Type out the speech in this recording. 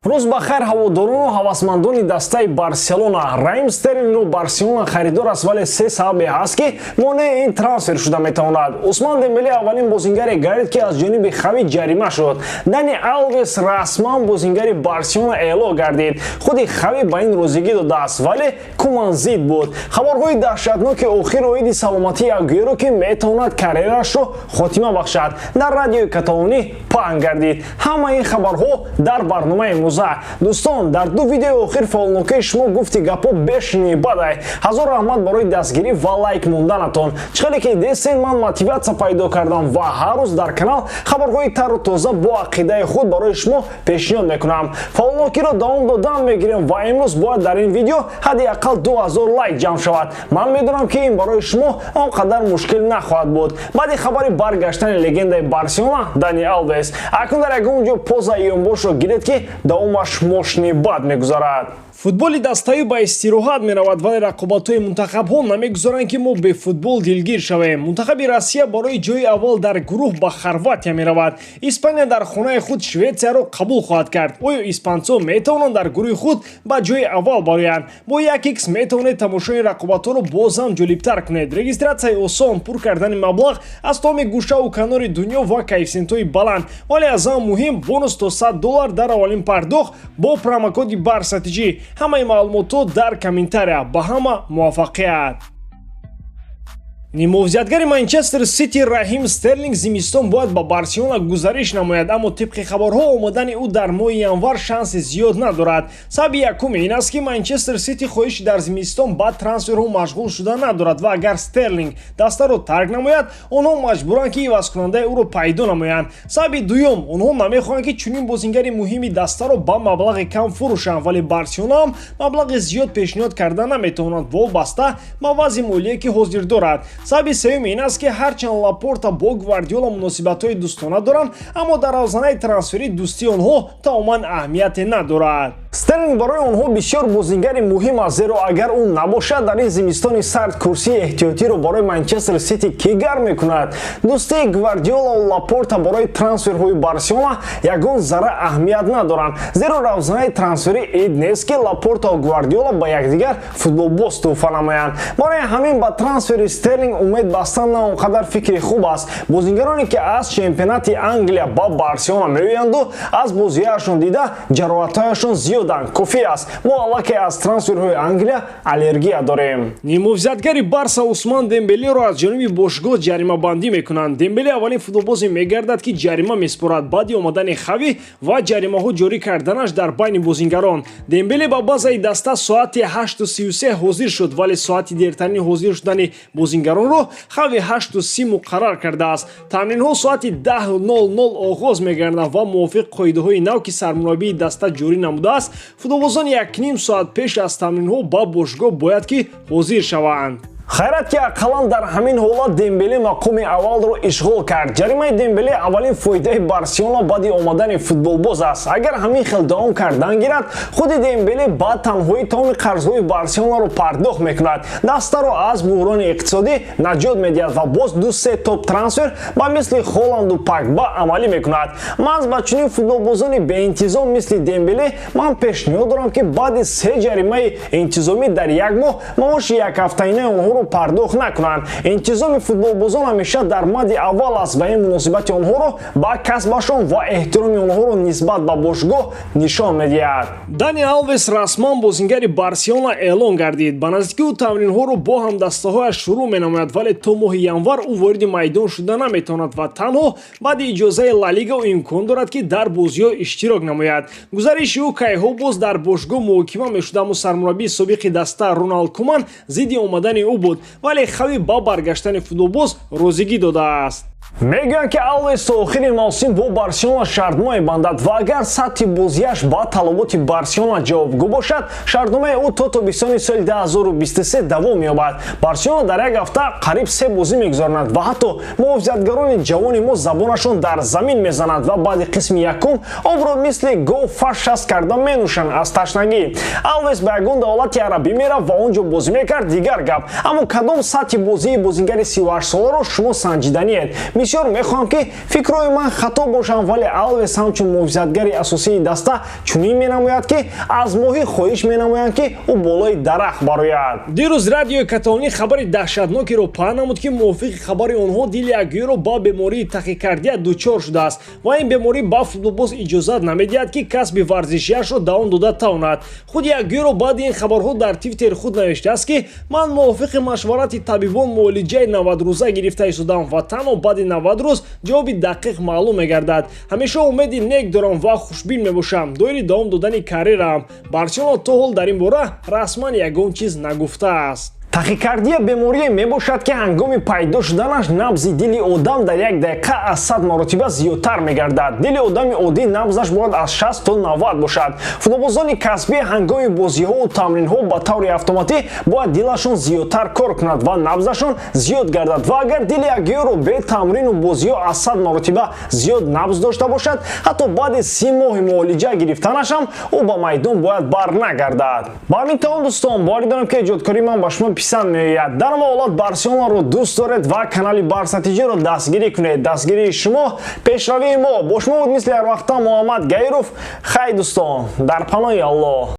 Рӯз ба хайр, ҳаводорону ҳавасмандони дастаи Барселона. Раҳим Стерлингро Барселона харидор аст, вале се сабабе ҳаст, ки монеи ин трансфер шуда метавонад. Усман Дембеле аввалин бозингаре гардид, ки аз ҷониби Хави ҷарима шуд. Дани Алвес расман бозингари Барселона эълон гардид. Худи Хави ба ин розигӣ додааст, вале Куман зид буд. Хабарҳои даҳшатноки охир оиди саломатии Агуэро, ки метавонад карьерашро хотима бахшад, дар радиои каталонӣ паҳн гардид. Ҳамаи ин хабарҳо дар барномаи имрӯза. Дӯстон, дар ду видеои охир фаъолнокии шумо гуфти гапҳо бешини бадай. Ҳазор раҳмат барои дастгирӣ ва лайк монданатон. Чӣ хеле ки дестен, ман мотиватсия пайдо кардам ва ҳар рӯз дар канал хабарҳои тару тоза бо ақидаи худ барои шумо пешниҳод мекунам. Фаъолнокиро давом додан мегирем ва имрӯз бояд дар ин видео ҳадди ақал 2000 лайк ҷамъ шавад. Ман медонам, ки ин барои шумо он қадар мушкил нахоҳад буд. Баъди хабари баргаштани легендаи Барселона Дани Алвес, акнун дар ягон ҷо поза иёнбошро гиред, ки давомаш мошини бад мегузарад. Футболи дастаӣ ба истироҳат меравад, вале рақобатҳои мунтахабҳо намегузоранд, ки мо бе футбол дилгир шавем. Мунтахаби Россия барои ҷои аввал дар гурӯҳ ба Хорватия меравад. Испания дар хонаи худ Шветсияро қабул хоҳад кард. Оё испанцо метавонанд дар гурӯҳи худ ба ҷои аввал бароянд? Бо 1x метавонед тамошои рақобатҳоро боз ҳам ҷолибтар кунед. Регистратсияи осон, пур кардани маблағ аз тамоми гӯшаву канори дунё ва коэффисиентҳои баланд, вале аз ҳама муҳим бонус то 100 доллар дар аввалин пардохт бо промокоди БАРСАТИҷӣ. Ҳамаи маълумотҳо дар комментария. Ба ҳама муваффақият! Ниммуҳофизатгари Манчестер Сити Раҳим Стерлинг зимистон бояд ба Барселона гузариш намояд, аммо тибқи хабарҳо омадани ӯ дар моҳи январ шанси зиёд надорад. Сабаби якум ин аст, ки Манчестер Сити хоҳиши дар зимистон ба трансферҳо машғул шуда надорад ва агар Стерлинг дастаро тарк намояд, онҳо маҷбуранд, ки ивазкунандаи ӯро пайдо намоянд. Сабаби дуюм, онҳо намехоҳанд, ки чунин бозингари муҳими дастаро ба маблағи кам фурӯшанд, вале Барселона ҳам маблағи зиёд пешниҳод карда наметавонад, вобаста ба вазъи молие, ки ҳозир дорад. Сабаби сеюм ин аст, ки ҳарчанд Лапорта бо Гвардиола муносибатҳои дӯстона доранд, аммо дар равзанаи трансферӣ дӯстии онҳо тамоман аҳамияте надорад. Стерлинг барои онҳо бисёр бозингари муҳим аст, зеро агар ӯ набошад, дар ин зимистони сард курсии эҳтиётиро барои Манчестер Сити кӣ гарм мекунад? Дӯстии Гвардиолау Лапорта барои трансферҳои Барселона ягон зарра аҳамият надоранд, зеро равзанаи трансферӣ ид нест, ки Лапортау Гвардиола ба якдигар футболбоз тӯҳфа намоянд. Барои ҳамин ба трансфери Стерлинг умед бастан на он қадар фикри хуб аст. Бозингароне, ки аз чемпионати Англия ба Барселона меоянду, аз бозиҳояшон дида ҷароҳатҳояшон зиёданд. Кофӣ аст, мо аллакай аз трансферҳои Англия аллергия дорем. Ниммуҳофизатгари Барса Усман Дембелеро аз ҷониби бошгоҳ ҷаримабандӣ мекунанд. Дембеле аввалин футболбозе мегардад, ки ҷарима месупорад баъди омадани Хави ва ҷаримаҳо ҷорӣ карданаш дар байни бозингарон. Дембеле ба базаи даста соати 8:33 ҳозир шуд, вале соати дертарини ҳозир шудани бозингаронро Хави 8:30 муқаррар кардааст. Тамринҳо соати 10:00 оғоз мегарданд ва мувофиқ қоидаҳои нав, ки сармураббии даста ҷорӣ намудааст, футболбозон якним соат пеш аз тамринҳо ба бошгоҳ бояд ки ҳозир шаванд. Хайрат, ки ақаллан дар ҳамин ҳолат Дембеле мақоми аввалро ишғол кард. Ҷаримаи Дембеле аввалин фоидаи Барселона баъди омадани футболбоз аст. Агар ҳамин хел давом кардан гирад, худи Дембеле ба танҳоӣ тамоми қарзҳои Барселонаро пардохт мекунад, дастаро аз буҳрони иқтисодӣ наҷот медиҳад ва боз ду-се топ трансфер ба мисли Холанду Погба амалӣ мекунад. Маҳз ба чунин футболбозони беинтизом мисли Дембеле ман пешниҳод дорам, ки баъди се ҷаримаи интизомӣ дар як моҳ маоши якҳафтаинаи онҳоро пардохт накунанд. Интизоми футболбозон ҳамеша дар мадди аввал аст ва ин муносибати онҳоро ба касбашон ва эҳтироми онҳоро нисбат ба бошгоҳ нишон медиҳад. Дани Алвес расман бозингари Барселона эълон гардид. Ба наздикӣ ӯ тамринҳоро бо ҳамдастаҳояш шурӯъ менамояд, вале то моҳи январ ӯ вориди майдон шуда наметавонад ва танҳо баъди иҷозаи Ла Лига ӯ имкон дорад, ки дар бозиҳо иштирок намояд. Гузариши ӯ кайҳо боз дар бошгоҳ муҳокима мешуд, аммо сармураббии собиқи даста Роналд Куман зидди омадани ӯ буд, вале Хави ба баргаштани футболбоз розигӣ додааст. Мегӯянд, ки Алвес то охири мавсим бо Барселона шартнома мебандад ва агар сатҳи бозиаш ба талаботи Барселона ҷавобгӯ бошад, шартномаи ӯ то тобистони соли 2023 давом меёбад. Барселона дар як ҳафта қариб се бозӣ мегузаронад ва ҳатто муҳофизатгарони ҷавони мо забонашон дар замин мезанад ва баъди қисми якум обро мисли гов фаш карда менӯшанд аз ташнагӣ. Алвес ба ягон давлати арабӣ мерафт ва он ҷо бозӣ мекард, дигар гап, аммо кадом сатҳи бозии бозингари 38-соларо шумо санҷиданиед? Бисёр мехоҳам, ки фикрҳои ман хато бошанд, вале Алвес ҳамчун муҳофизатгари асосии даста чунин менамояд, ки аз моҳӣ хоҳиш менамоянд, ки ӯ болои дарахт барояд. Дирӯз радиои каталонӣ хабари даҳшатнокеро паҳн намуд, ки мувофиқи хабари онҳо дили Агюэро ба бемории тахикардия дучор шудааст ва ин беморӣ ба футболбоз иҷозат намедиҳад, ки касби варзишиашро давом дода тавонад. Худи Агюэро баъди ин хабарҳо дар Твиттери худ навиштааст, ки ман мувофиқи машварати табибон муолиҷаи 90 рӯза гирифта истодам ва танҳо баъди 90 рӯз ҷавоби дақиқ маълум мегардад. Ҳамеша умеди нек дорам ва хушбин мебошам доири давом додани карьераам. Барселона то ҳол дар ин бора расман ягон чиз нагуфтааст. Тахикардия беморие мебошад, ки ҳангоми пайдо шуданаш набзи дили одам дар як дақиқа аз 100 маротиба зиёдтар мегардад. Дили одами оддӣ набзаш бояд аз 60 то 90 бошад. Футболбозони касбӣ ҳангоми бозиҳову тамринҳо ба таври автоматӣ бояд дилашон зиёдтар кор кунад ва набзашон зиёд гардад. Ва агар дили Агюэро бе тамрину бозиҳо аз 100 маротиба зиёд набз дошта бошад, ҳатто баъди 30 моҳи муолиҷа гирифтанашам ӯ ба майдон бояд барнагардад. Ба ҳамин тамом, дӯстон, боварӣ дорам, ки эҷодкории ман ба шумо писанд меояд. Дар ҳама ҳолат Барселонаро дӯст доред ва канали Барса ТЖро дастгирӣ кунед. Дастгирии шумо — пешравии мо. Бо шумо буд, мисли ҳар вақта, Муҳаммад Гаиров. Хай, дӯстон, дар паноҳи Аллоҳ.